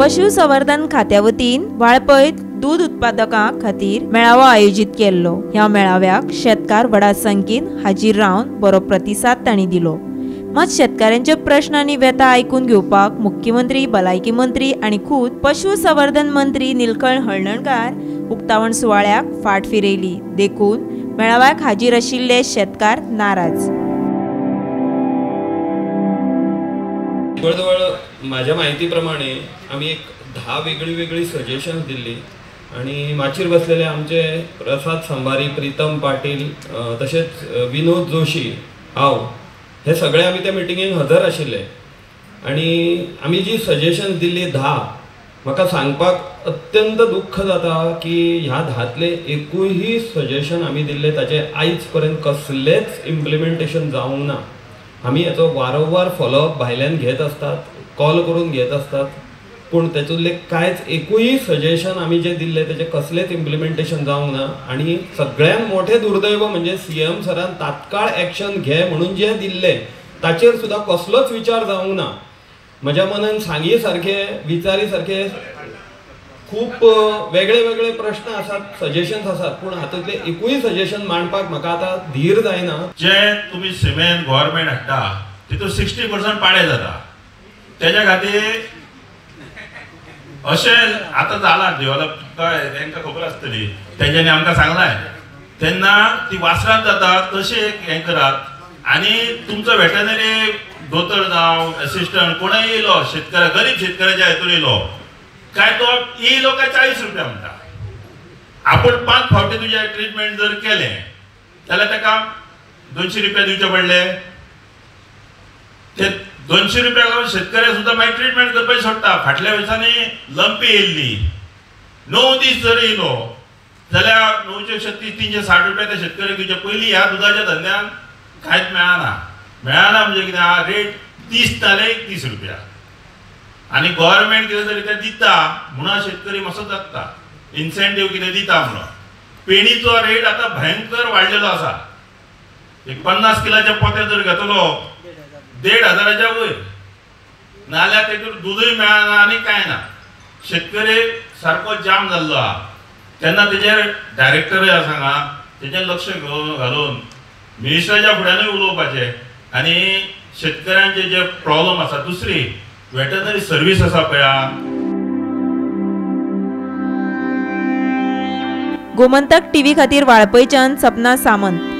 पशुसंवर्धन खात्या वतीन वाळपयत दूध उत्पादकां खातीर मेळावो आयोजीत केल्लो। ह्या मेळाव्याक शेतकार व्हडा संख्येन हाजीर रावन बरो प्रतिसाद तांणी दिलो। मात शेतकारांचे प्रश्न आनी व्यथा आयकून घेवपाक मुख्यमंत्री, भलायकी मंत्री आनी खूद पशुसंवर्धन मंत्री निलकंठ हळर्णकार उक्तावण सुवाळ्याक फाट फिरयली। देखून मेळाव्याक हाजीर आशिल्ले शेतकार नाराज। जवळजवळ माझ्या माहिती प्रमाणे आम्ही एक 10 वेगळी वेगळी सजेशन्स दिल्ली आणि माचीर बसलेले आमचे प्रसाद संभारी, प्रीतम पाटील, तशेंच विनोद जोशी, हांव हे सगळे आमी त्या मिटिंगेक हजर आशिल्ले आणि आमी जी सजेशन्स दिल्ली 10, म्हाका सांगपाक अत्यंत दुःख जाता की ह्या 10तले एकूय सजेशन आमी दिल्ले ताचे आयज पर्यंत कसलेच इम्प्लिमेंटेशन जावंक ना। आमी हेचो वारंवार फॉलोअप भायल्यान घेत आसतात, कॉल करून घेत आसतात, पूण तेतूंतले कांयच एकूय सजेशन आमी जे दिल्ले तेचे कसलेच इम्प्लिमेंटेशन जावंक ना। आनी सगळ्यात मोठें दुर्दैव म्हणजे सीएम सरान तात्काळ एक्शन घे म्हणून जे दिल्ले ताचेर सुद्दां कसलोच विचार जावंक ना। म्हज्या मनान सांगी सारखे विचारी सारखे खूब वेगळे वेगळे प्रश्न आसात, सजेशन्स आसात, पूण हातूंतले एकूय सजेशन मांडपाक म्हाका आतां धीर जायना। जे तुमी सिमेंट गव्हर्मेंट हाडटा तितून 60% पाडे जाता, तेज्या खातीर अशें आतां जालां डेव्हलप, कळ्ळें तेंकां खबर आसतली, तेंच्यांनी आमकां सांगलां तेन्ना ती वासरात जाता तशें हें करात। आनी तुमचो वेटनरी दोतोर जावं एसिस्टंट कोणूय येयलो शेतकऱ्या, गरीब शेतकऱ्याच्या हेतून येयलो काय तो येयलो काय 40 रुपया म्हणटा। आपूण 5 फावटी तुजें ट्रिटमेंट जर केलें जाल्यार ताका 200 रुपया दिवचे पडले। ते 200 रुपया लागून शेतकऱ्या सुद्दां मागीर ट्रिटमेंट करपाची सोडटा। फाटल्या दिसांनी लंपी येयल्ली, 9 दीस जर येयलो जाल्यार 936 360 रुपया त्या शेतकऱ्याक दिवचे। पयलीं ह्या दुदाच्या धंद्यान कांयच मेळना, मेळना म्हणजे कितें आहा रेट 30 जाले 30 रुपया आनी गव्हर्मेंट कितें तरी तें दिता म्हणून शेतकरी मातसो जगता, इन्सेंटीव कितें दिता म्हणून। पेणीचो रेट आतां भयंकर वाडलेलो आसा। एक 50 किलाचे पोते जर घेतलो 1500 वयर, नाल्यार तेतून दुदूय मेळना आनी कांय ना। शेतकरी सारको जाम जाल्लो आहा। तेन्ना तेजेर डायरेक्टरूय आसा हांगा, तेजेर लक्ष घालून मिनिस्टराच्या फुड्यानूय उलोवपाचें आनी शेतकऱ्यांचे जे प्रॉब्लम आसा। दुसरी वेटनरी सर्वीस आसा पळया। गोमंतक टीव्ही खातीर वाळपयच्यान सपना सामंत।